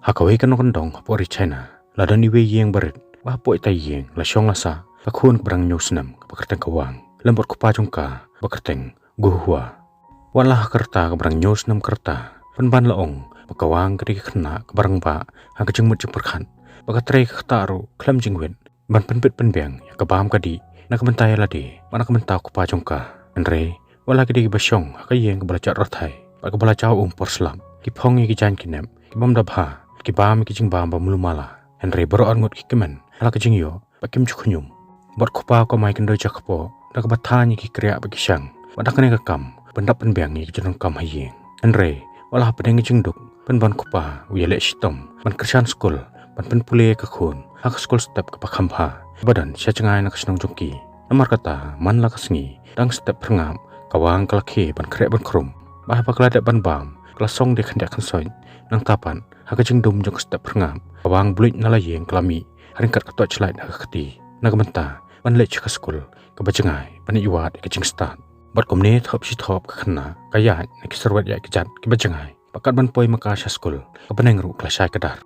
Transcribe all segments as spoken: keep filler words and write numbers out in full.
Ha kawei ka nongkyndong hapoh ri China, la don iwei ïing barit, ba hapoh itai ïing la shong la sah ka khun kaba dang hynñiew snem kaba kyrteng ka Wang lem bad u kpa jong ka ba kyrteng Gu Hua. Wat la ha ka rta kaba dang hynñiew snem ka rta, pynban la ong ba ka Wang ka dei ka khynnah kaba rangbah ha ka jingmut jingpyrkhat, ba ka trei ka ktah ruh khlem jingwit ban pynbit pynbiang ïa ka bam ka dih na ka bynta ïa lade bad na ka bynta u kpa jong ka. Hynrei wat la ki dei kiba shong ha ka ïing kaba la jot rthai bad kaba la jaw um por slap, ki phong ïa ki jaiñ ki nep ki bym da bha, ki bam ïa ki jingbam ba mluh mala. Hynrei baroh arngut ki kmen ha la ka jingïoh bad kim ju khñium. Bad u kpa u kamai kyndoi jakpoh da kaba thaiñ ïa ki kriah bad ki shang bad da kane ka kam pyndap pynbiang ïa ki jingdonkam ha ïing. Hynrei wat la hapdeng ka jingduk, pynban u kpa u ïaleh shitom ban kyrshan skul ban pynpule ïa ka khun ha ka skul step kaba kham bha, kaba don sha jngai na ka shnong jong ki. Namar kata man la ka sngi, dang step phyrngap, ka Wang ka la khie ban khreh ban khrum. Bad haba ka la dep ban bam, ka la song da khyndiat khynsoit. Nangta pat ha ka jingdum jong ka step phyrngap, ka Wang bluit na la ïing ka la mih ha ryngkat ka torchlight ha ka kti na ka bynta ban leit sha ka skul kaba jngai ban ïoh wad ïa ka jingstad. Bad kumne thop shi thop ka khynnah ka ïaid na ki syrwet ïaid kjat kiba jngai, bad kat ban poi ma ka sha skul, ka bneng ruh ka la shai kdar.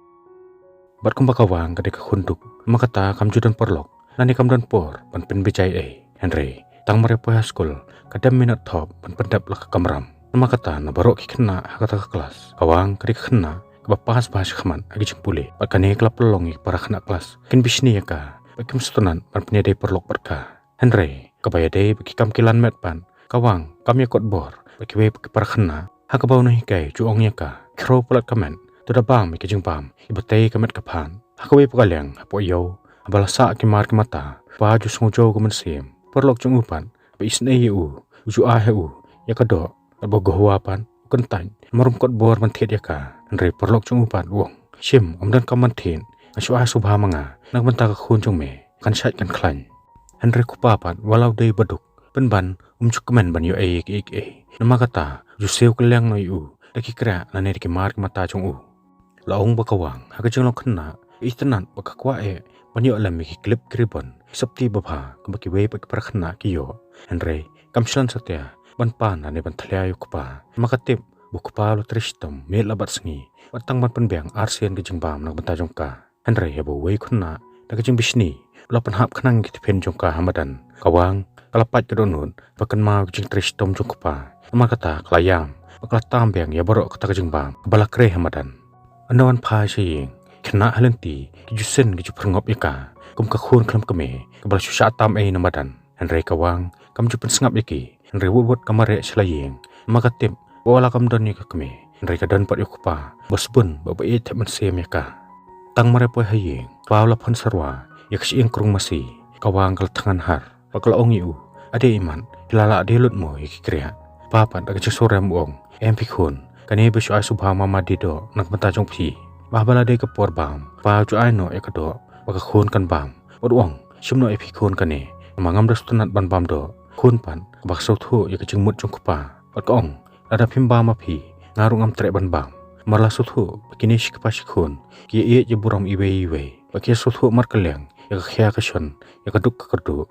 Bad kumba ka Wang ka dei ka khun duk, namar kata kam ju don paralok lane kam don por ban pynbeit ei. Hynrei tang mar ïa poi ha skul, ka dem minot thop ban pyndep la ka kamram. Namar kata na baroh ki khynnah ha kata ka klas, ka Wang ka dei ka khynnah kaba pas bha shakhmat ha ki jingpule. Bad kane ka la pynlong ïa ki para khynnah klas kin bishni ïa ka bad kim sngewtynnat ban pynïadei paralok bad ka. Hynrei kaba ïadei bad ki kam kilan met pat, ka Wang kam ïakot bor bad kiwei pat ki para khynnah. Ha kaba u nonghikai u ju ong ïa ka, khraw palat ka met, to da bam ïa ka jingbam kiba tei ka met ka phad. Ha kawei pat ka liang hapoh ïew, haba la sah ki mar ki mata, u kpa u ju sngewjew ka mynsiem. Paralok jong u pat haba isynei ïa u, u ju ai ha u ïa ka doh. Bad u Gu Hua pat u kyntait, namar um kot bor ban thied ïa ka. Hynrei paralok jong u pat u ong, shim, ym donkam ban thied, nga shu ai sngewbha ma nga na ka bynta ka khun jong me, kan shait kan khlaiñ. Hynrei u kpa pat wat la u dei ba duk, pynban um ju kmen ban ïoh ei ïa kiei kiei. Namar kata u ju siew kylliang noh ïa u da ki kriah lane da ki mar ki mata jong u. La ong ba ka Wang ha ka jinglong khynnah ka itynnat bad ka kwah eh ban ïoh lem ïa ki clip ki ribbon, ki sopti babha kumba kiwei pat ki para khynnah ki ïoh. Hynrei kam shlan satia ban pan lane ban thlia ïa u kpa. Namar ka tip ba u kpa u la trei shitom miet la bad sngi, wat tang ban pynbiang arsien ka jingbam na ka bynta jong ka. Hynrei haba uwei u khynnah da ka jingbishni u la pynhap khnang ïa ki tiphin jong ka ha madan, ka Wang ka la pait ka dohnud ba kynmaw ïa ka jingtrei shitom jong u kpa. Namar kata ka la ïam bad ka la tam biang ïa baroh kata ka jingbam kaba la kreh ha madan. Ynda wan phai sha ïing, ki khynnah ha lynti ki ju syn ki ju pyrngop ïa ka kum ka khun khlem kmie kaba la shu shah tam ei na madan. Hynrei ka Wang kam ju pynsngap ïa ki, hynrei wut wut ka mareh sha la ïing. Namar ka tip ba wat la kam don ïa ka kmie, hynrei ka don pat ïa u kpa ba sbun bad ba ïeit thep mynsiem ïa ka. Tang mar ïa poi ha ïing, u kpa u la phon syrwa ïa ka shyieng krung masi. Ka Wang ka la thngan har bad ka la ong ïa u, ade imat, phi la lah die lut mo ïa ki kriah? U kpa pat da ka jingsngewrem u ong, em phi khun, kane ba shu ai sngewbha ma ma die doh na ka bynta jong phi. Bad haba la dei ka por bam, u kpa u ju ai noh ïa ka doh ba ka khun kan bam. Bad u ong, shim noh ïa phi khun kane, namar ngam da sngewtynnat ban bam doh. Khun pat kaba ka sngewthuh ïa ka jingmut jong u kpa bad ka ong, lada phim bam ma phi, nga ruh ngam treh ban bam. Namar la sngewthuh ba kine shi kpa shi khun ki ïeit ïa burom iwei ïa iwei, bad ki sngewthuh markylliang ïa ka khia ka shon, ïa ka duk ka kyrduh.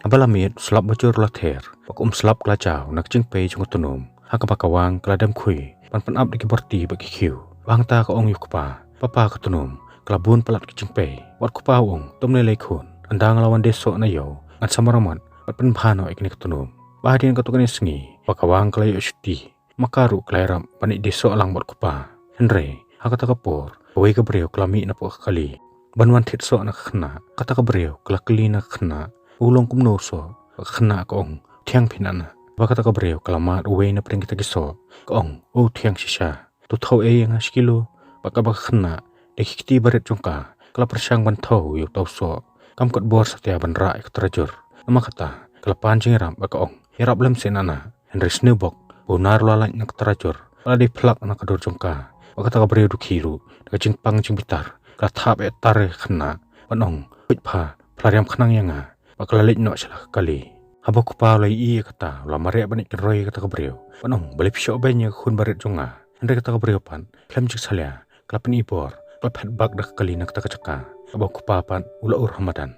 Haba la miet, u slap bajur u la ther bad ka umslap ka la jaw na ka jingpei jong ka tnum. Ha kaba ka Wang ka la dem khui ban pynap da ki borti bad ki khiew. Bad hangta ka ong ïa u kpa, papa, ka tnum ka la bun palat ka jingpei. Bad u kpa u ong, to ym lei lei khun, ynda nga la wan die soh na ïew, ngan sa maramat bad pynbha noh ïa kane ka tnum. Bad hadien katto katne sngi ba ka Wang ka la ïoh shuti, ma ka ruh ka la ïarap ban ïa die soh lang bad u kpa. Hynrei ha kata ka por, kawei ka briew ka la mih napoh ka kali ban wan thied soh na ka khynnah. Kata ka briew ka la kylli na ka khynnah, u long kumno u soh? Bad ka khynnah ka ong, thiang phi na na. Bad kata ka briew ka la mad uwei na pdeng kita ki soh, ka ong, o thiang shisha, to thaw ei ïa nga shi kilo. Bad kaba ka khynnah da ki kti barit jong ka ka la pyrshang ban thaw ïa uta u soh, kam kot bor satia ban rah ïa ka trajur. Namar kata ka la pan jingïarap bad ka ong, ïarap lem seh na na. Hynrei sniewbok ba u nar u la lait na ka trajur, ba la dei phlak na ka dur jong ka. Bad kata ka briew dukhi ruh da ka jingpang jingbitar ka la thap eh tar ïa ka khynnah ban ong, huit pha, pha la riam khnang ïa nga. Bad ka la leit noh sha la ka kali. Haba u kpa u la ïohi ïa kata, u la mareh ban ïaid kynroi ïa kata ka briew ban ong, balei phi shoh beiñ ïa ka khun barit jong nga? Hynrei kata ka briew pat khlem jingsalia ka la pyni bor, ka la phet bak da ka kali na kata ka jaka. Haba u kpa pat u la ur ha madan.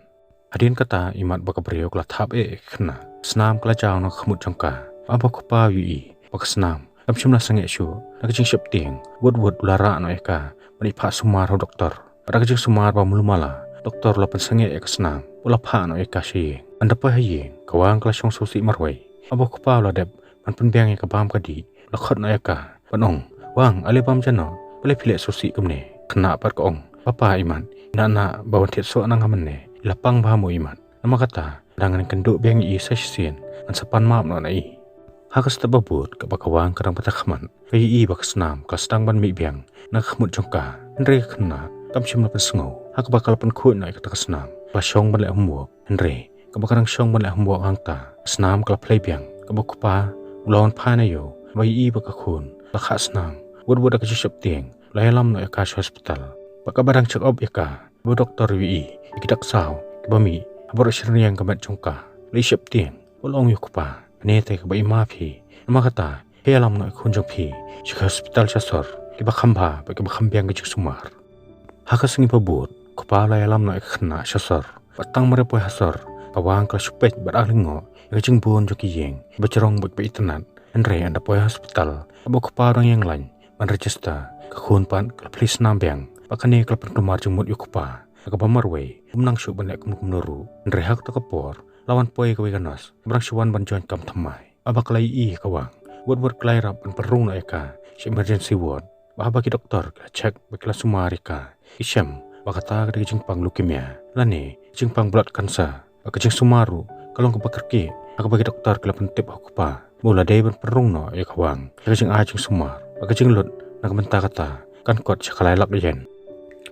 Hadien kata, imat ba ka briew ka la thap eh ïa ka khynnah, snam ka la jaw na ka khmut jong ka. Haba u kpa u ïohi ba ka snam Kam shym la sangeh shuh, da ka jingsheptieng, Wut Wut u la rah noh ïa ka ban ïa phah sumar ha u doktor. Bad da ka jingsumar ba mluh mala, doktor u la pynsangeh ïa ka snam, u la phah noh ïa ka sha ïing. Ynda poi ha ïing, ka Wang ka la shong sngewsih marwei. Haba u kpa u la dep ban pynbiang ïa ka bam ka dih, u la khot noh ïa ka ban ong, "Wang, ale bam ja noh, balei phi leh sngewsih kumne?" Ka khynnah pat ka ong, "Papa, imat, nga ngeit ba wan thied soh nang ha mynne i la pang bha mo imat. Namar kata, dang ngan kynduh biang ïa i sa shisien, ngan sa pan map noh na i." Ha ka step ba bud, kaba ka Wang ka dang bata khmat, ka ïohi ba ka snam ka sdang ban mih biang na ka khmut jong ka. Hynrei ka khynnah kam shym la pynsngew, ha kaba ka la pynkhuid noh ïa kata ka snam, ka la shong ban leh homework. Hynrei kaba ka dang shong ban leh homework hangta, ka snam ka la phlei biang. Kaba u kpa u la wan phai na ïew, ba ïohi ba ka khun la khah snam, Wut Wut da ka jingsheptieng u la ïalam noh ïa ka sha hospital. Bad kaba dang check up ïa ka, ba u doktor u ïohi ïa ki dak saw kiba mih ha baroh shi rynïeng ka met jong ka, u la ïasheptieng. U la ong ïa u kpa, "Kane te kaba i ma phi. Namar kata, phi ïalam noh ïa ka khun jong phi sha ki hospital sha sor, kiba kham bha bad kiba kham biang ka jingsumar." Ha ka sngi ba bud, u kpa u la ïalam noh ïa ka khynnah sha sor. Bad tang mar ïa poi ha sor, ka Wang ka la shu peit bad arlyngngoh ïa ka jingbun jong ki ïing, kiba jrong bad kiba itynnad. Hynrei ynda poi ha hospital, haba u kpa u dang ïeng lain ban register, ka khun pat ka la plie snam biang. Bad kane ka la pynkulmar jingmut ïa u kpa, ha kaba marwei um nang shuh ban leh kumno kumno ruh. Hynrei ha kata ka por la wan poi kawei ka nurse, kaba dang shu wan ban join kam thymmai. Haba ka la ïohi ïa ka Wang, Wut Wut ka la ïarap ban pynrung noh ïa ka sha emergency ward. Bad haba ki doktor ki la check bad ki la sumar ïa ka, ki shem ba kata ka dei ka jingpang leukemia, lane jingpang blood cancer. Bad ka jingsumar ruh ka long kaba kyrkieh, ha kaba ki doktor ki la pyntip ha u kpa ba u la dei ban pynrung noh ïa ka Wang da ka jingai jingsumar, bad ka jinglut na ka bynta kata kan kot sha ka lai lak yen.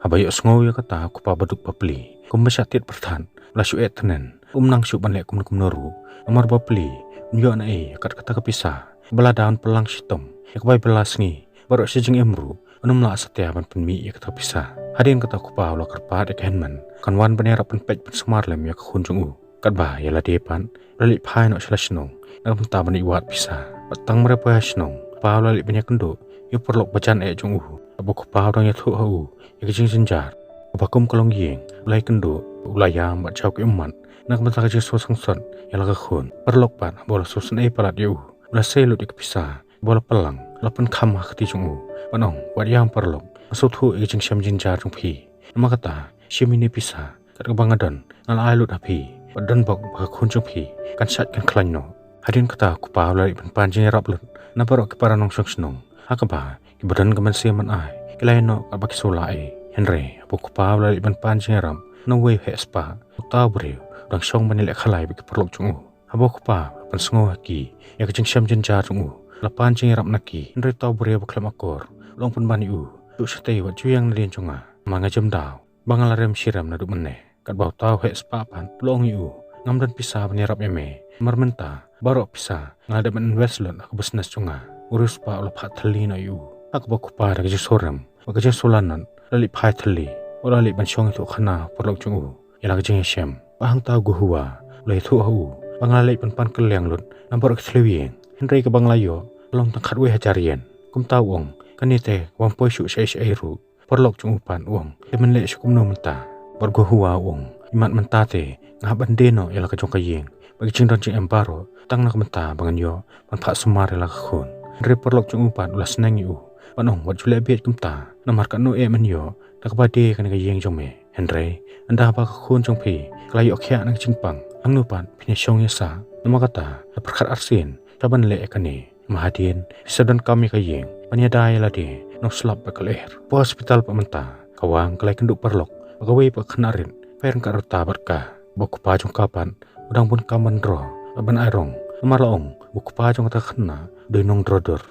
Haba ïohsngew ïa kata, u kpa baduk bapli, kumba shah tied pyrthat, u la shu eh tngen, um nang shuh ban leh kumno kumno ruh. Namar bapli, un ïoh naei kat kata ka pisa ba la dei ban pynlang shitom ïa ka bai ba la sngi, baroh shi jingim ruh un ym lah satia ban pynmih ïa kata ka pisa. Hadien kata u kpa u la kyrpad ïa ka hynmen, kan wan ban ïarap pynpeit pynsumar lem ïa ka khun jong u. Katba ïa lade pat u la leit phai noh sha la shnong na ka bynta ban ïoh wad pisa. Bad tang mar ïa poi ha shnong, u kpa u la leit ban ïakynduh ïa u paralok ba jan eh jong u. Haba u kpa u dang ïathuh ha u ïa ka jingjynjar, kaba kum ka longïing u la ïakynduh, u la ïam bad jaw ki ummat na ka bynta ka jingsngewsih sngewsot ïa la ka khun. U paralok pat haba u la sngewsynei palat ïa u, u la sei lut ïa ka pisa ba u la pynlang, u la pynkham ha ka kti jong u ban ong, "Wat ïam paralok, nga sngewthuh ïa ka jingshem jynjar jong phi. Namar kata, shim ïa ine i pisa, kat kaba nga don nga la ai lut ha phi, bad don bok ba ka khun jong phi kan shait kan khlaiñ noh." Hadien kata u kpa u la leit ban pan jingïarap lut na baroh ki para nongshong shnong, ha kaba kiba don ka mynsiem ban ai ki la ïeh noh katba ki shu lah ei. Hynrei haba u kpa u la leit ban pan jingïarap na uwei u heh spah, uta u briew u dang shong ban ïaleh khalai bad ki paralok jong u. Haba u kpa u la pynsngew ha ki ïa ka jingshem jynjar jong u, u la pan jingïarap na ki. Hynrei uta u briew ba khlem akor u la ong pynban ïa u, "Juh shatei wat ju ïeng nadien jong nga, namar nga jem daw ba nga la rem shi rem naduh mynne." Katba uta u heh spah pat u la ong ïa u, "Ngam don pisa ban ïarap ïa me. Namar mynta baroh pisa nga la dep ban invest lut ha ka business jong nga." U riewspah u la phah thylli noh ïa u. Ha kaba u kpa da ka jingsngewrem bad ka jingsngewlyngngoh u la leit phai thylli, u la leit ban shong ïathuh khana ha u paralok jong u ïa la ka jingïashem. Bad hangta u Guhua u la ïathuh ha u ba nga la leit ban pan kylliang lut na baroh ki thliew ïing, hynrei kaba nga la ïoh ka long tang khatwei hajar yen. Kumta u ong, "Kane te ka bym poi shuh shaei shaei ruh." U paralok jong u pat u ong, "Te men leh shuh kumno mynta?" Bad u Guhua u ong, "Imat mynta te nga hap ban die noh ïa la ka jong ka ïing bad ki jingdon jingem baroh, tang na ka bynta ba ngan ïoh ban phah sumar ïa la ka khun." Hynrei u paralok jong u pat u la sneng ïa u ban ong, "Wat ju leh bieit kumta, namar katno eh men ïoh da kaba die kane ka ïing jong me. Hynrei ynda ba ka khun jong phi ka la ïoh khiah na ka jingpang, hangno pat phin ïashong ïasah? Namar kata, la pyrkhat arsien sha ban leh ïa kane. Namar hadien phi sa donkam ïa ka ïing ban ïada ïa lade na u slap bad ka lyer." Hapoh hospital pat mynta, ka Wang ka la ïakynduh paralok bad kawei pat ka khynnah rit, pyrshang ka rta bad ka. Bad u kpa jong ka pat u dang bun kam ban draw bad ban ai rong, namar la ong ba u kpa jong kata ka khynnah u dei u nongdro dur.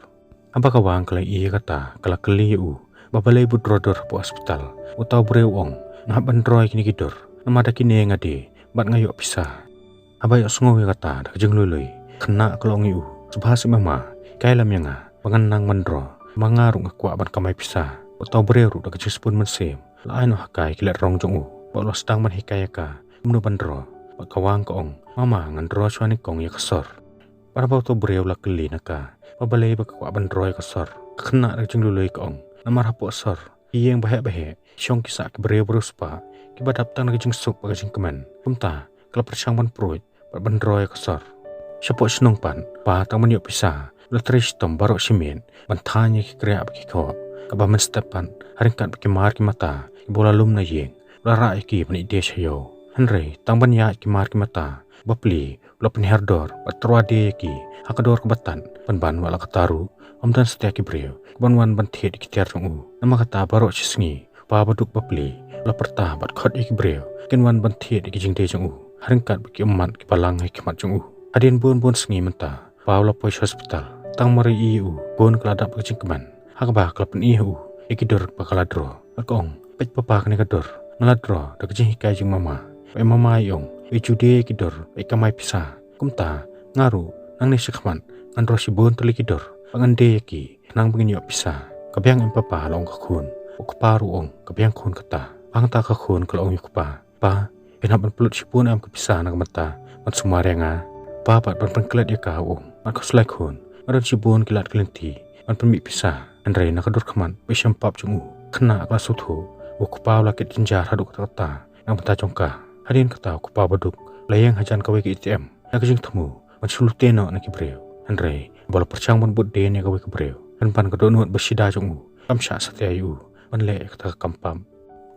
Haba ka Wang ka la ïohi ïa kata, ka la kylli ïa u ba balei ba u dro dur hapoh hospital. Uta u briew u ong, "Nga hap ban draw ïa kine ki dur, namar da kine nga die bad nga ïoh pisa." Haba ïohsngew ïa kata da ka jinglui lui, ka khynnah ka la ong ïa u, "Sngewbha sngewbha, hikai lem ïa nga ba ngan nang ban draw, namar nga ruh nga kwah ban kamai pisa." Uta u briew ruh da ka jingsbun mynsiem u la ai noh ha ka ïa ki lad rong jong u bad u la sdang ban hikai ïa ka kumno ban draw. Bad ka Wang ka ong, "Mama, ngan draw shuwa nyngkong ïa ka sor." Bad haba uta u briew u la kylli na ka ba balei ba ka kwah ban draw ïa ka sor, ka khynnah da ka jinglui lui ka ong, "Namar hapoh sor, ki ïing ba heh ba heh, shong ki sah ki briew ba riewspah kiba dap tang da ka jingsuk bad ka jingkmen. Kumta ka la pyrshang ban pruid bad ban draw ïa ka sor. Shapoh shnong pat, ba tang ban ïoh pisa, u la trei shitom baroh shi miet ban thaiñ ïa ki kriah bad ki khoh, kaba mynstep pat ha ryngkat bad ki mar ki mata kiba la lum na ïing, la rah ïa ki ban ïeh sha ïew. Hynrei tang ban ïaid ki mar ki mata, u bapli u la pynhiar dor bad tyrwa die ïa ki ha ka dor kaba tad, pynban wat la katta ruh ym don satia ki briew kiban wan ban thied ïa ki tiar jong u. Namar kata baroh shi sngi u pa baduk bapli u la pyrta bad khot ïa ki briew kin wan ban thied ïa ki jingdie jong u ha ryngkat bad ki ummat kiba lang ha khmat jong u. Hadien bun bun sngi mynta u pa u la poi sha hospital, tang mar ïohi ïa u, khun ka la dap ka jingkmen ha kaba ka la pyni ha u ïa ki dur ba ka la draw. Bad ka ong, peit papa, kane ka dur nga la draw da ka jinghikai jong mama. Ba i mama i ong ba i ju die ïa ki dur ba i kamai pisa. Kumta nga ruh nangne shakhmat ngan draw shibun tylli ki dur ba ngan die ïa ki khnang ba ngin ïoh pisa. Ka biang em papa, la ong ka khun. U kpa ruh u ong, ka biang khun kata. Hangta ka khun ka la ong ïa u kpa, pa, phin hap ban pynlut shibun em ka pisa na ka bynta ban sumar ïa nga? Pa pat ban pynklet ïa ka, u ong, mat khuslai khun, nga don shibun ki lad ki lynti ban pynmih pisa. Hynrei na ka dur khmat ba i shem pap jong u, khynnah ka la sngewthuh ba u kpa u la kit jynjar haduh katta katta na ka bynta jong ka. Hadien kata u kpa baduk u la ïeng hajan kawei ka ATM na ka jingthmu ban shu lute noh na ki briew. Hynrei haba u la pyrshang ban bud dien ïa kawei ka briew, pynban ka dohnud ba shida jong u kam shah satia ïa u ban leh ïa kata ka kam pap.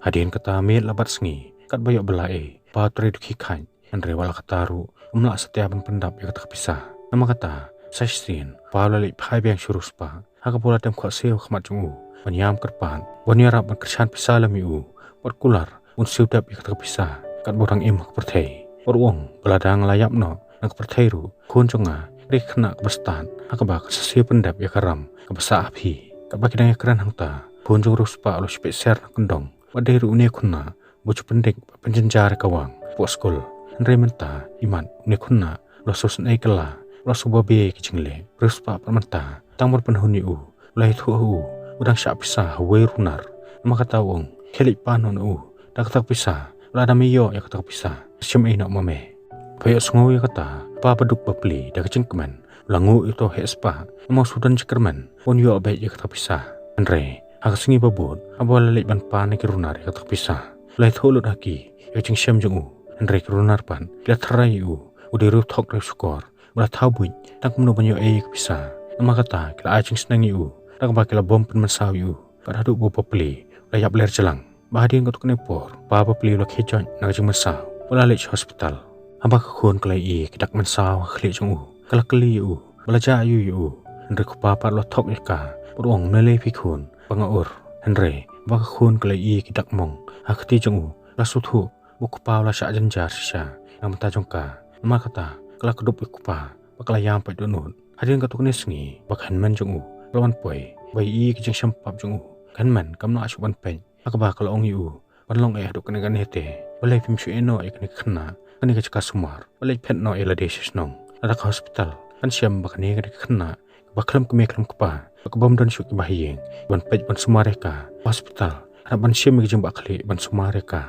Hadien kata miet la bat sngi, katba ïoh ba la ei, pa u trei dukhi khaid. Hynrei wat la katta ruh um lah satia ban pyndap ïa kata ka pisa. Namar kata sa shisien pa u la leit phai biang sha u riewspah ha kaba u la dem khohsiew ha khmat jong u ban ïam kyrpad, ban ïarap ban kyrshan pisa lem ïa u, bad kular un siew dep ïa kata ka pisa katba u dang im ha ka pyrthei. Bad u ong, ba lada nga la ïap noh na ka pyrthei ruh, khun jong nga ka dei ka khynnah kaba stad ha kaba kan sa siew pyndep ïa ka ram kaba sah ha phi. Katba ki dang ïakren hangta, khun jong u riewspah u la shu peit ser na kyndong. Bad dei ruh une u khynnah uba ju pyndik bad pynjynjar ïa ka wang hapoh skul. Hynrei mynta imat une u khynnah u la shu sngewsynei kylla, u la shu babe ïa ki jingleh. U riewspah pat mynta tang ban pynhun ïa u, u la ïathuh ha u, u dang shah pisa ha uwei u runar. Namar kata u ong, khie leit pan noh na u da kata ka pisa. Lada me ïoh ïa kata ka pisa, shim ei noh ma me. Haba ïohsngew ïa kata, pa baduk bapli da ka jingkmen u la nguh ïa uto u heh spah, namar u shu don jingkyrmen ban ïoh beit ïa kata ka pisa. Hynrei ha ka sngi ba bud, haba u la leit ban pan na ki runar ïa kata ka pisa, u la ïathuh lut ha ki ïa ka jingshem jong u. Hynrei ki runar pat ki la tharai ïa u, u dei u riewthok riewshukor ba la thaw buit, tang kumno ban ïoh ei ïa ka pisa. Namar kata ki la ai jingsneng ïa u da kaba ki la bom pynmynsaw ïa u, bad haduh ba u bapli u la ïap ler jlang. Bad hadien katto katne por pa bapli u la khie joit na ka jingmynsaw bad u la leit sha hospital. Haba ka khun ka la ïohi ïa ki dak mynsaw ha khlieh jong u, ka la kylli ïa u ba la jia aïu ïa u. Hynrei u kpa pat u la thok ïa ka bad u ong, ym lei lei phi khun, ba nga ur. Hynrei haba ka khun ka la ïohi ïa ki dak mong ha ka kti jong u, ka la sngewthuh ba u kpa u la shah jynjar shisha na ka bynta jong ka. Namar kata ka la kdup ïa u kpa bad ka la ïam pait dohnud. Hadien katto katne sngi ba ka hynmen jong u ka la wan poi, ba ïohi ïa ka jingshem pap jong u, ka hynmen kam lah shuh ban peit ha kaba ka la ong ïa u ban long eh haduh kane kane te. Balei phim shu ïeh noh ïa kane ka khynnah, kane ka jaka sumar? Balei phet noh ïa lade sha shnong? Lada ka hospital kan shem ba kane ka dei ka khynnah kaba khlem kmie khlem kpa, kaba ym don shuh ki bahaïing ban peit ban sumar ïa ka, hospital kan hap ban shim ïa ka jingbakla ban sumar ïa ka.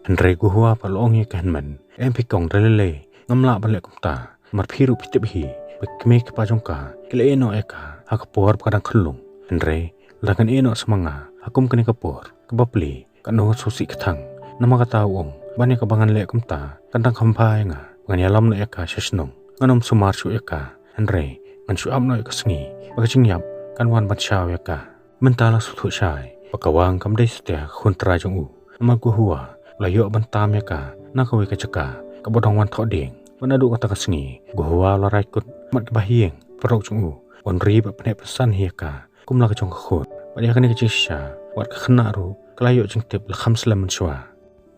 Hynrei u Guhuwa pat u la ong ïa ka hynmen, em phi kong, da lei lei ngam lah ban leh kumta. Namar phi ruh phi tip hi ba ki kmie ki kpa jong ka ki la ïeh noh ïa ka ha ka por ba ka dang khyllung. Hynrei lada kan ïeh noh sa ma nga ha kum kane ka por, ka bapli katno kan sngewsih kthang. Namar kata u ong, ban ïa kaba ngan leh kumta kan dang kham bha ïa nga ba ngan ïalam noh ïa ka sha shnong. Ngan ym sumar shuh ïa ka, hynrei ngan shu ap noh ïa ka sngi ba ka jingïap kan wan ban shaw ïa ka. Mynta la sngewthuh shai ba ka Wang kam dei satia ka khun trai jong u. Namar u Guhuwa u la ïoh ban tam ïa ka na kawei ka jaka kaba dang wan thoh dieng. Bad naduh kata ka sngi u Guhuwa u la rai kut bad ki bahaïing baroh jong u ban ri bad pynheh pynsan hi ïa ka kum la ka jong ka khun. Bad ïa kane ka jingshisha, wat ka khynnah ruh ka la ïoh jingtip la kham slem mynshuwa.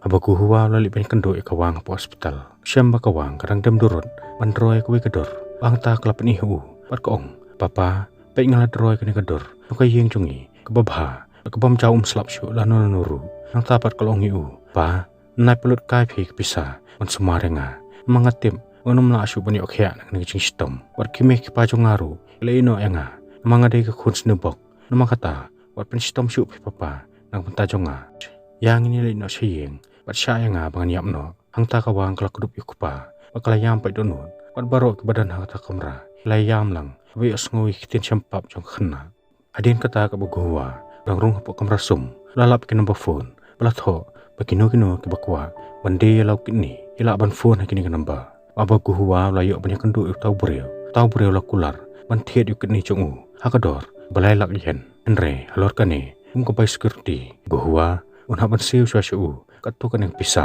Haba u Guhuwa u la leit ban ïakynduh ïa ka Wang hapoh hospital, u shem ba ka Wang ka dang dem durut ban draw ïa kawei ka dur. Bad hangta ka la pyni ha u bad ka ong, papa, peit, nga la draw ïa kane ka dur na ka ïing jong ngi kaba bha, kaba ym jaw um slap shuh lano lano ruh. Nangta pat ka la ong ïa u, pa, nai pynlut kai phi ka pisa ban sumar ïa nga. Namar nga tip ngan ym lah shuh ban ïoh khiah na kane ka jingshitom. Wat ki kmie ki kpa jong nga ruh ki la ïeh noh ïa nga namar nga dei ka khun sniewbok. Namar kata wat pynshitom shuh phi papa na ka bynta jong nga. Ïa, ngin ïa leit noh sha ïing bad shah ïa nga ba ngan ïap noh. Hangta ka Wang ka la kdup ïa u kpa bad ka la ïam pait dohnud, bad baroh kiba don ha kata ka kamra ki la ïam lang haba ïohsngew ïa ki ktien shem pap jong ka khynnah. Hadien kata kaba u Guhuwa u dang rung hapoh kamra sum, u la lap ïa ki number phone bad la thoh ba kino kino kiba kwah ban die ïa la u kidney ki lah ban phone ha kine ki number. Haba u Guhuwa u la ïoh ban ïakynduh ïa uta u briew, uta u briew u la kular ban thied ïa u kidney jong u ha ka dor ba lai lak yen. Hynrei halor kane, kum ka bai security, u Guhua un hap ban siew shuwa sha u katto katne ka pisa.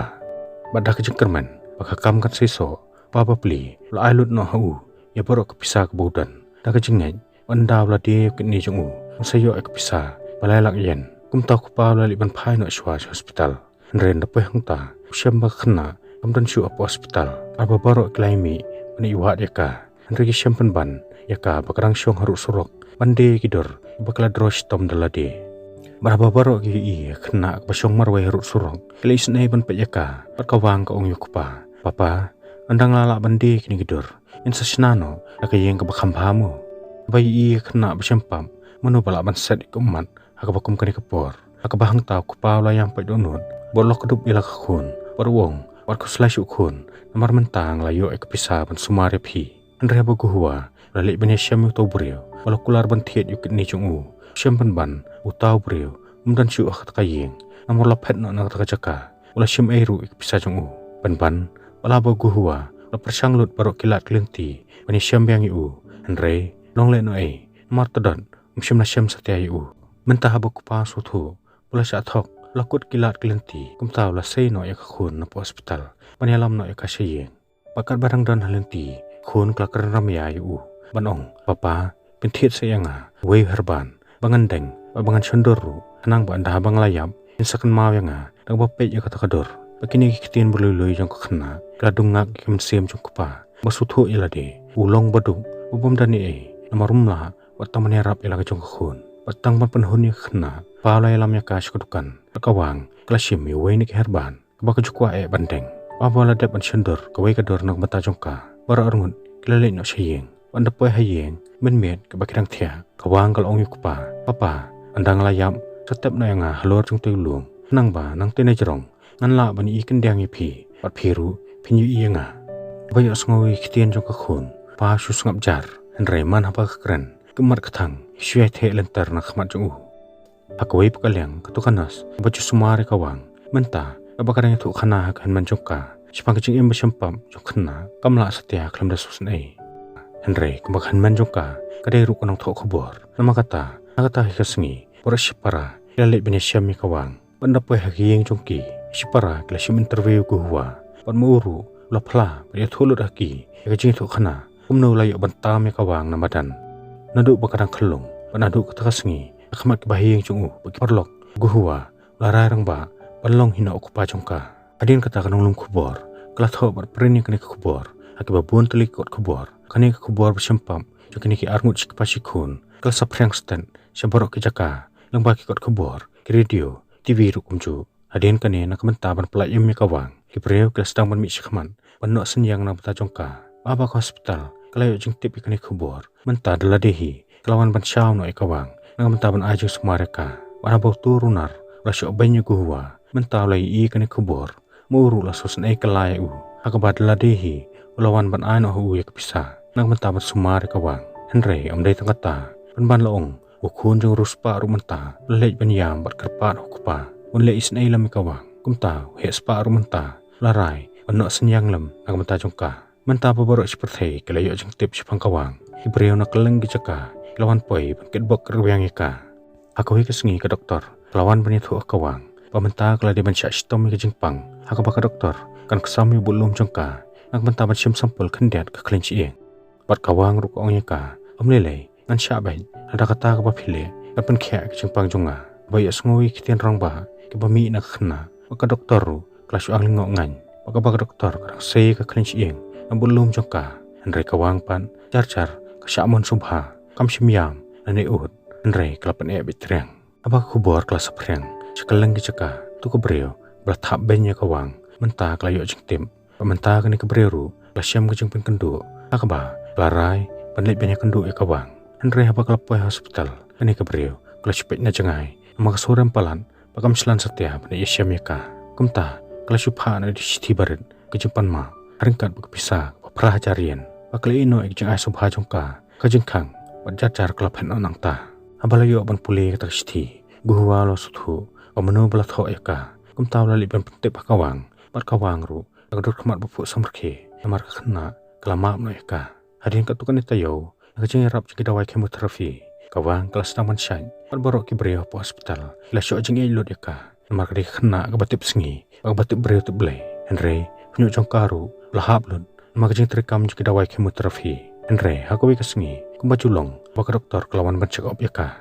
Bad da ka jingkyrmen ba ka kam kan seisoh, pa bapli u la ai lut noh ha u ïa baroh ka pisa kaba u don. Da ka jingngeit, ynda u la die ïa u kidney jong u, un sa ïoh ïa ka pisa ba lai lak yen. Kumta u kpa u la leit ban phai noh shuwa sha hospital. Hynrei ynda poi hangta, u shem ba ka khynnah kam don shuh hapoh hospital. Bad ba baroh ki la ïa mih ban ïa wad ïa ka, hynrei ki shem pynban ïa ka ba ka dang shong harud surok ban die ïa ki dur ba ki la droh shitom da lade. Bad haba baroh ki ïohi ïa ka khynnah kaba shong marwei harud surok, ki la isynei ban peit ïa ka. Bad ka Wang ka ong ïa u kpa, "Papa, ynda nga la lah ban die ïa kine ki dur, ngin sa shna noh na ka ïing kaba kham bha mo? Ba ïohi ïa ka khynnah ba shem pap, mano ba lah ban set ïa ka ummat ha kaba kum kane ka por?" Ha kaba hangta u kpa u la ïam pait dohnud bad u la kdup ïa la ka khun bad u ong, "Wat khuslai shuh khun, namar mynta nga la ïoh ïa ka pisa ban sumar ïa phi." Hynrei haba u Guhua u la leit ban ïashem ïa uta u briew ba la kular ban thied ïa u kidney jong u, u shem pynban uta u briew um don shuh ha kata ka ïing, namar u la phet noh na kata ka jaka, u la shim ei ruh ïa ka pisa jong u. Pynban, wat la ba u Guhua u la pyrshang lut baroh ki lad ki lynti ban ïashem biang ïa u, hynrei long lehnohei, namar tdot um shym la shem satia ïa u. Mynta haba u kpa u sngewthuh ba u la shah thok, u la kut ki lad ki lynti, kumta u la sei noh ïa ka khun napoh hospital ban ïalam noh ïa ka sha ïing. Bad katba dang don ha lynti, ka khun ka la kren rymïa ïa u ban ong, "Papa, pynthied sa ïa nga uwei u herban ba ngan deng bad ba ngan shon dur ruh, khnang ba ynda haba nga la ïap, phin sa kynmaw ïa nga da kaba peit ïa kata ka dur." Bad kine ki ktien ba lui lui jong ka khynnah ki la dung ngak ïa ka mynsiem jong u kpa ba sngewthuh ïa lade u long baduk ba bym don ei ei, namar um lah wat tang ban ïarap ïa la ka jong ka khun. Bad tang ban pynhun ïa ka khynnah, u kpa u la ïalam ïa ka sha ka dukan. Bad ka Wang ka la shim ïa uwei na ki herban kaba ka ju kwah eh ban deng. Haba la dep ban shon dur kawei ka dur na ka bynta jong ka, baroh arngut ki la leit noh sha ïing. Bad ynda poi ha ïing mynmiet kaba ki dang thiah, ka Wang ka la ong ïa u kpa, "Papa, ynda nga la ïap, sa tep noh ïa nga halor jong utei u lum, khnang ba nangtei na jrong ngan lah ban ïohi khyndiat ïa phi, bad phi ruh phin ïohi ïa nga." Haba ïohsngew ïa ki ktien jong ka khun, u kpa u shu sngap jar, hynrei man haba ka kren, ka mat ka thang ki shu ïai theh lynter na ka khmat jong u. Ha kawei pat ka liang, kato ka nurse kaba ju sumar ïa ka Wang mynta, kaba ka dang ïathuh khana ha ka hynmen jong ka shaphang ka jingim ba shem pap jong ka khynnah, kam lah satia khlem da sngewsynei. Hynrei kumba ka hynmen jong ka ka dei ruh ka nongthoh khubor, namar kata na kata hi ka sngi baroh shipara ki la leit ban ïashem ïa ka Wang. Bad ynda poi ha ka ïing jong ki, shipara ki la shim interview ïa u Guhua. Bad ma u ruh u la phla bad ïathuh lut ha ki ïa ka jingïathuh khana kumno u la ïoh ban tam ïa ka Wang na madan. Naduh ba ka dang khyllung bad naduh kata ka sngi, ha khmat ki bahaïing jong u bad ki paralok, u Guhua u la rai rangbah ban long hi na u kpa jong ka. Hadien kata ka nonglum khubor ka la thoh bad print ïa kane ka khubor ha kiba bun tylli ki kot khubor. Kane ka khubor ba shem pap jong kine ki arngut shi kpa shi khun ka la saphriang stet sha baroh ki jaka lyngba ki kot khubor, ki radio, TV ruh kumjuh. Hadien kane, na ka bynta ban pyllait im ïa ka Wang, ki briew ki la sdang ban mih shakhmat ban noh synñiang na ka bynta jong ka. Haba ka hospital ka la ïoh jingtip ïa kane ka khubor, mynta da lade hi ka la wan ban shaw noh ïa ka Wang na ka bynta ban ai jingsumar ïa ka. Bad haba uto u runar u la shoh beiñ ïa u Guhua, mynta u la ïohi ïa kane ka khubor, ma u ruh u la sngewsynei kylla ïa u. Ha kaba da lade hi u la wan ban ai noh ha u ïa ka pisa na ka bynta ban sumar ïa ka Wang. Hynrei ym dei tang kata, pynban la ong, u khun jong u riewspah ruh mynta u la leit ban ïam bad kyrpad ha u kpa un leh isynei lem ïa ka Wang. Kumta u heh spah ruh mynta u la rai ban noh synñiang lem na ka bynta jong ka. Mynta ba baroh shi pyrthei ki la ïoh jingtip shaphang ka Wang, ki briew na kylleng ki jaka ki la wan poi ban kitbok kitrwiang ïa ka. Ha kawei ka sngi ka doktor ka la wan ban ïathuh ha ka Wang ba mynta ka la dei ban shah shitom ïa ka jingpang, ha kaba ka doktor kan ksan ïa u budlum jong ka na ka bynta ban shim sampul khyndiat ka khlien shyieng. Bad ka Wang ruh ka ong ïa ka, ym lei lei, ngan shah beit, lada kata kaba phi leh kan pynkhiah ïa ka jingpang jong nga. Haba ïohsngew ïa ki ktien rangbah kiba mih na ka khynnah, bad ka doktor ruh ka la shu ang lyngngoh ngaiñ. Bad kaba ka doktor ka dang sei ïa ka khlien shyieng na budlum jong ka, hynrei ka Wang pat jar jar ka shah mon sngewbha, kam shym ïam lane ud, hynrei ka la pyneh beit triang. Haba ka khubor ka la saphriang sha kylleng ki jaka, uto u briew ba la thap beiñ ïa ka Wang mynta ka la ïoh jingtip. Bad mynta kane u briew ruh u la shem ka jingpynkynduh, ha kaba u la rai ban leit ban ïakynduh ïa ka Wang. Hynrei haba ka la poi ha hospital, kane u briew u la shu peit na jngai, namar ka surem palat ba kam shlan satia ban ïashem ïa ka. Kumta ka la shu phah noh da ka shithi barit ka jingpanmap, ha ryngkat bad ka pisa kaba phra hajar yen, ba ka la ïehnoh ïa ka jingai sngewbha jong ka, ka jingkhang bad jar jar ka la phet noh nangta. Haba la ïoh ban pule ïa kata ka shithi, u Guhua u la sngewthuh ba mano ba la thoh ïa ka. Kumta u la leit ban pyntip ha ka Wang, bad ka Wang ruh da ka dur khmat ba phuh samrkhie, namar ka khynnah ka la map noh ïa ka. Hadien katto katne taïew, Ka jingïarap jong ki dawai chemotherapy, ka Wang ka la sdang ban shait. Bad baroh ki briew hapoh hospital ki la shoh jingïeit lut ïa ka. Namar ka dei ka khynnah kaba tip sngi, kaba tip briew tip Blei. Hynrei u shñiuh jong ka ruh u la hap lut namar ka jingtrei kam jong ki dawai chemotherapy. Hynrei ha kawei ka sngi, kumba ju long, ba ka doktor ka la wan ban check up ïa ka.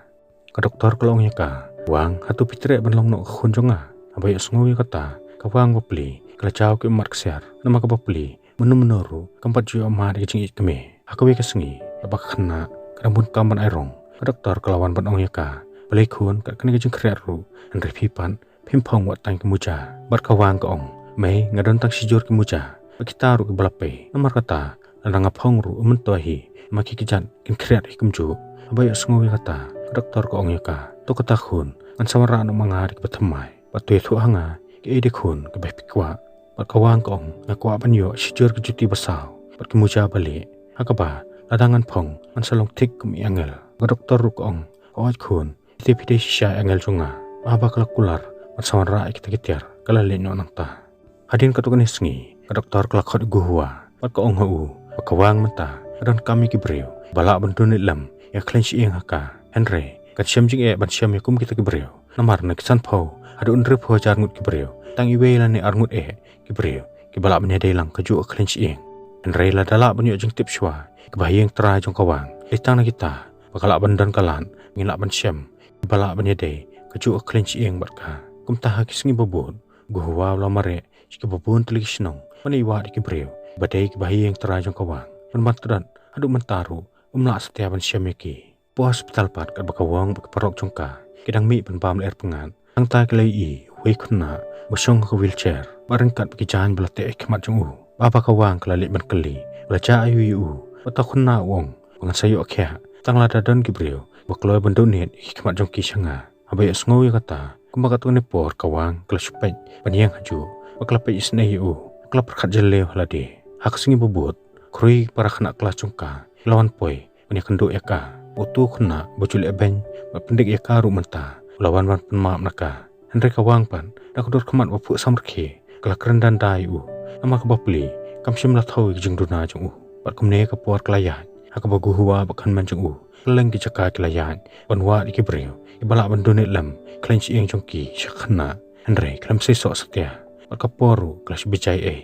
Ka doktor ka la ong ïa ka, Wang, hato phi treh ban long noh ka khun jong nga? Haba ïohsngew ïa kata, ka Wang bapli ka la jaw ki ummat ksiar. Namar ka bapli mynno mynno ruh kam pat ju ïoh mad ïa ka jingïeit kmie. Ha kawei ka sngi, haba ka khynnah ka dang bun kam ban ai rong, ka doktor ka la wan ban ong ïa ka, balei khun, kat kane ka jingkhriat ruh, hynrei phi pat phim phong wat tang ki muja. Bad ka Wang ka ong, mei, nga don tang shijur ki muja, bad kita ruh kiba la pei. Namar kata, lada nga phong ruh, ym myntoi hi, namar ki kjat kin khriat hi kumjuh. Haba ïohsngew ïa kata, ka doktor ka ong ïa ka, to kata khun, ngan sa wanrah noh ma nga da kiba thymmai. Bad to ïathuh ha nga kiei de khun kiba phi kwah. Bad ka Wang ka ong, nga kwah ban ïoh shijur ki juti ba saw bad ki muja ba lieh. Ha kaba lada ngan phong, ngan sa long thik kum i angel. Ka doktor ruh ka ong, hooid khun, phi te phi dei shisha i angel jong nga. Haba ka la kular ban sa wanrah ïa kita ki tiar, ka la leit noh nangta. Hadien katto katne sngi, ka doktor ka la khot ïa u Guhua bad ka ong ha u ba ka Wang mynta ka donkam ïa ki briew ba lah ban dun lem ïa ka khleiñ shyieng ha ka. Hynrei kan shem jingeh ban shem ïa kum kita ki briew. Namar na ki sanphew haduh hynriewphew hajar ngut ki briew, tang iwei lane ar ngut eh ki briew kiba lah ban ïadei lang kajuh ka khleiñ shyieng. Hynrei lada lah ban ïoh jingtip shuwa ïa kiba ha ïing trai jong ka Wang, dei tang na kita ba ka lah ban don ka lad, ngin lah ban shem kiba lah ban ïadei kajuh ka khleiñ shyieng bad ka. Kumta ha ki sngi ba bud, u Guhua u la mareh sha kiba bun tylli ki shnong ban ïa wad ïa ki briew ba dei kiba ha ïing trai jong ka Wang. Ban ban tdot, haduh mynta ruh um lah satia ban shem ïa ki. Hapoh hospital pat, katba ka Wang bad ki paralok jong ka ki dang mih ban bam lyer pyngngad, hangta ki la ïohi uwei u khynnah ba shong ha ka wheelchair, ba ryngkat bad ki jaiñ ba la teh ha khmat jong u. Haba ka Wang ka la leit ban kylli, u la jah aïu ïa u? Uta u khynnah u ong ba ngan sa ïoh khiah tang lada don ki briew ba kloi ban donate ïa ki khmat jong ki sha nga. Haba ïohsngew ïa kata, kumba katto katne por, ka Wang ka la shu peit ban ïeng hajuh, bad ka la peit isynei ïa u, ka la pyrkhat jylliew ha lade. Ha ka sngi ba bud, khrui ki para khynnah klas jong ka ki la wan poi ban ïakynduh ïa ka. Utu u khynnah ba ju leh beiñ bad pyndik ïa ka ruh mynta u la wan ban pynmap na ka. Hynrei ka Wang pat, da ka dur khmat ba phuh samrkhie, ka la kren danda ïa u. Namar ka bapli kam shym la thew ïa ka jingduna jong u. Bad kumne ka por ka la ïaid ha kaba u Guhua bad ka hynmen jong u, kylleng ki jaka ki la ïaid ban wad ïa ki briew kiba lah ban donate lem ka khleiñ shyieng jong ki sha ka khynnah. Hynrei khlem sei soh satia, bad ka por ruh ka la shu bishai ei.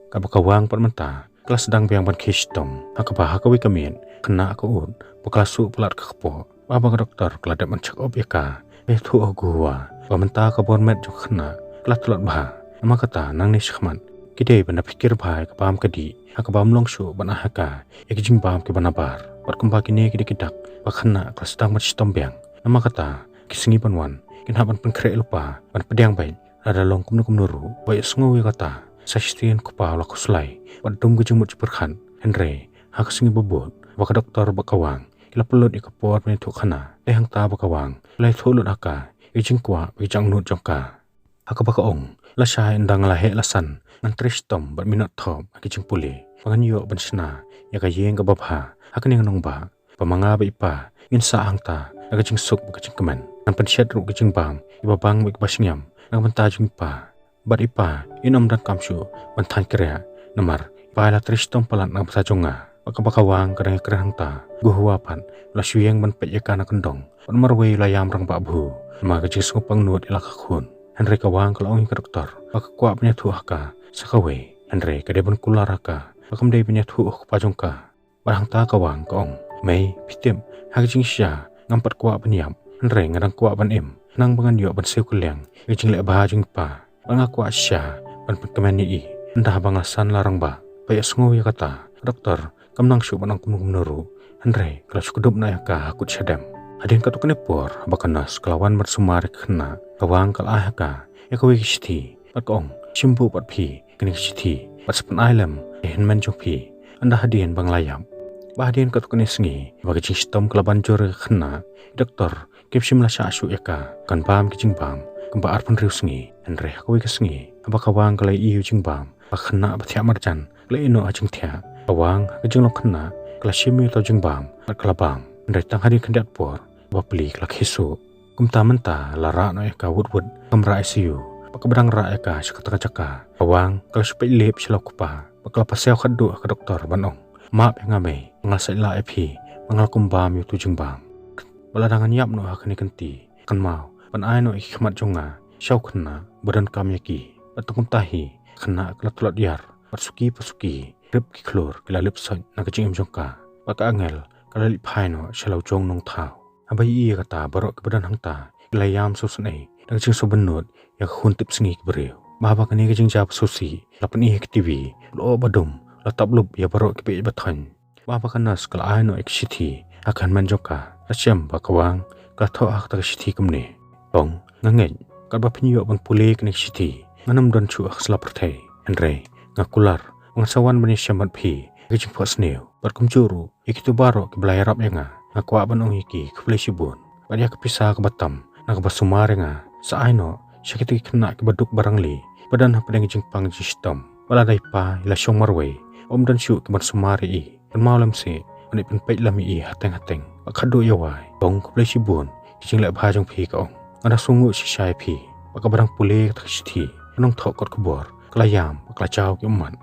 Katba ka Wang pat mynta ka la sdang biang ban khie shitom, ha kaba ha kawei ka miet ka khynnah ka ud bad ka la suh palat ka kpoh. Haba ka doktor ka la dep ban check up ïa ka, ka ïathuh ha u Guhua ba mynta ka bor met jong ka khynnah ka la tlot bha. Namar kata, nangne shakhmat ki dei ban da phikir bha ïa ka bam ka dih, ha kaba ym long shuh ban ai ha ka ïa ki jingbam kiba nabar. Bad kumba kine ki dei ki dak ba ka khynnah ka la sdang ban shitom biang. Namar kata, ki sngi ban wan kin hap ban pynkhreh lypa ban pdiang beit lada long kumno kumno ruh. Haba ïohsngew ïa kata, sa shisien u kpa u la khuslai bad dum ka jingmut jingpyrkhat. Hynrei ha ka sngi ba bud, haba ka doktor bad ka Wang ki la pynlut ïa ka por ban ïathuhkhana, dei hangta ba ka Wang u la ïathuh lut ha ka ïa ka jingkwah bad ka jingangnud jong ka. Ha kaba ka ong, lashai ynda nga la heh la san, ngan trei shitom bad minot thop ha ka jingpule ba ngan ïoh ban shna ïa ka ïing kaba bha ha kane ka nongbah, ba ma nga bad i pa ngin sah hangta na ka jingsuk bad ka jingkmen. Ngan pynshet ruh ka jingbam kiba bang bad kiba shngiam na ka bynta jong i pa. Bad i pa in ym donkam shuh ban thaiñ kriah, namar i pa i la trei shitom palat na ka bynta jong nga. Bad kaba ka Wang ka dang ïakren hangta, u Guhua pat u la shu ïeng ban peit ïa ka na kyndong, bad marwei u la ïam rangbah bha namar ka jingsngewpangnud ïa la ka khun. Hynrei ka Wang ka la ong ïa ka doktor ba ka kwah ban ïathuh ha ka sa kawei, hynrei ka dei ban kular ha ka ba kam dei ban ïathuh ha u kpa jong ka. Bad hangta ka Wang ka ong, mei, phi tip, ha ka jingshisha ngam pat kwah ban ïap, hynrei nga dang kwah ban im, khnang ba ngan ïoh ban siew kylliang ïa ka jingleh bha jong i pa. Bad nga kwah shisha ban pynkmen ïa i. Ynda haba nga la san la rangbah. Haba ïohsngew ïa kata, ka doktor kam nang shuh ban ong kumno kumno ruh, hynrei ka la shu kdup noh ïa ka ha kut shadem. Hadien katto katne por, haba ka nurse ka la wan ban sumar ïa ka khynnah, ka Wang ka la ai ha ka ïa kawei ka shithi, bad ka ong, shim buh pat phi kane ka shithi bad sa pyn-ai lem ïa i hynmen jong phi ynda hadien ba nga la ïap. Bad hadien katto katne sngi, haba ka jingshitom ka la ban jur ïa ka khynnah, i doktor kim shym la shah shuh ïa ka, kan bam ki jingbam kumba arphew hynriew sngi. Hynrei ha kawei ka sngi, haba ka Wang ka la ïohi ïa u jingbam ba ka khynnah ba thiah marjan ka la ïeh noh ha jingthiah, ka Wang ha ka jinglong khynnah ka la shim ïa uta u jingbam bad ka la bam. Hynrei tang hadien khyndiat por, ka bapli ka la khie suh. Kumta mynta la rah noh ïa ka wut wut ha ka kamra I C U, bad kaba dang rah ïa ka sha kata ka jaka, ka Wang ka la shu peit lip sha la u kpa, bad ka la pasiaw khatduh ha ka doktor ban ong, map ïa nga mei, nga la sait lah ïa phi ba nga la kum bam ïa uto jingbam. Ba lada ngan ïap noh ha kane ka kynti, kynmaw ban ai noh ïa ki khmat jong nga sha u khynnah ba donkam ïa ki. Bad tang kumta hi ka khynnah ka la tlot ïar, bad suki pa suki rep ki khlur ki la lip soit na ka jingim jong ka. Bad ka angel ka la leit phai noh sha la u jong nongthaw. Haba ïohi ïa kata, baroh kiba don hangta ki la ïam sngewsynei da ka jingsngewbynnud ïa ka khun tipsngi ki briew. Bad haba kane ka jingjia ba sngewsih la pyni ha ka T V, u lyoh ba dum u la tap lup ïa baroh kiba ïeit ba thoiñ. Bad haba ka nurse ka la ai noh ïa ka shithi ha ka hynmen jong ka, la shem ba ka Wang ka la thoh ha kata ka shithi kumne: Bong, nga ngeit katba phin ïoh ban pule kane ka shithi, ngan ym don shuh ha ka sla pyrthei. Hynrei nga kular ba ngan sa wan ban ïashem bad phi ha ka jingphohsniew. Bad kumjuh ruh ïa kito baroh kiba la ïarap ïa nga, nga kwah ban ong ïa ki khublei shibun. Bad ïa ka pisa kaba tam na kaba sumar ïa nga, sa ai noh sha kito ki khynnah kiba duk ba rangli, ba don hapdeng ka jingpang jingshitom. Ba la dei pa i la shong marwei, ym don shuh kiban sumar ïa i. Kynmaw lem seh, ngan ïa pynpeit lem ïa i hateng hateng. Bad khadduh ïa wai, Bong, khublei shibun ïa ka jingleh bha jong phi, ka ong. Nga da sngewnguh shisha ïa phi. Bad kaba dang pule kata ka shithi, ka nongthoh kot khubor ka la ïam bad ka la jaw ki ummat.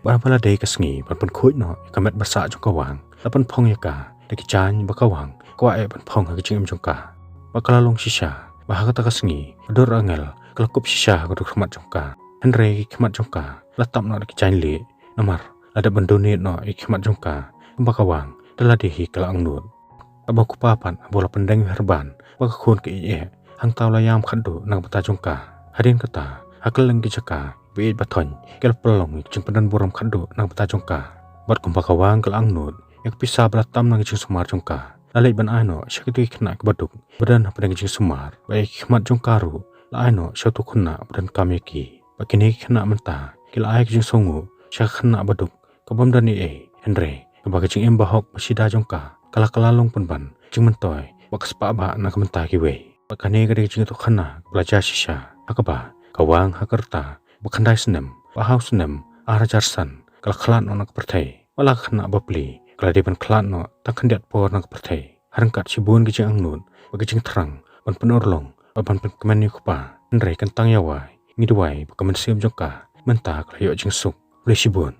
Bad haba la dei ka sngi ban pynkhuid noh ïa ka met ba sah jong ka Wang, la pynphong ïa ka da ki jaiñ ba ka Wang ka kwah eh ban phong ha ka jingim jong ka. Bad ka la long shisha ba ha kata ka sngi ka dur angel ka la kup shisha ha ka dur khmat jong ka. Hynrei ki khmat jong ka la tap noh da ki jaiñlieh, namar la dep ban donate noh ïa ki khmat jong ka kumba ka Wang da lade hi ka la angnud. Kaba kupa pat, haba u la pyndeng u Herban ba ka khun ka ïeit eh, hangta u la ïam khadduh na ka bynta jong ka. Hadien kata, ha kylleng ki jaka, kiba ïeit ba thoiñ ki la pynlong ïa ka jingpyndanburom khadduh na ka bynta jong ka. Bad kumba ka Wang ka la angnud ïa ka pisa ba la tam na ka jingsumar jong ka, la leit ban ai noh sha kito ki khynnah kiba duk ba don hapdeng ka jingsumar. Bad ïa ki khmat jong ka ruh la ai noh sha uto u khynnah ba donkam ïa ki. Bad kine ki khynnah mynta ki la ai ka jingsngewnguh sha ka khynnah ba duk kabym don ei ei, hynrei kaba ka jingim bahok ba shida jong ka ka la kylla long pynban jingmyntoi bad ka spah bah na ka bynta kiwei. Bad kane ka dei ka jingïathuhkhana kaba la jia shisha, ha kaba ka Wang ha ka rta ba khyndai snem, ba ha u snem ar hajar san ka la khlad noh na ka pyrthei. Bad la ka khynnah ba pli ka la dei ban khlad noh tang khyndiat por na ka pyrthei. Ha ryngkat shibun ki jingangnud bad ki jingthrang ban pynurlong bad ban pynkmen ïa u kpa, hynrei kyntang ïa wai ngi duwai ba ka mynsiem jong ka mynta ka la ïoh jingsuk. Khublei shibun.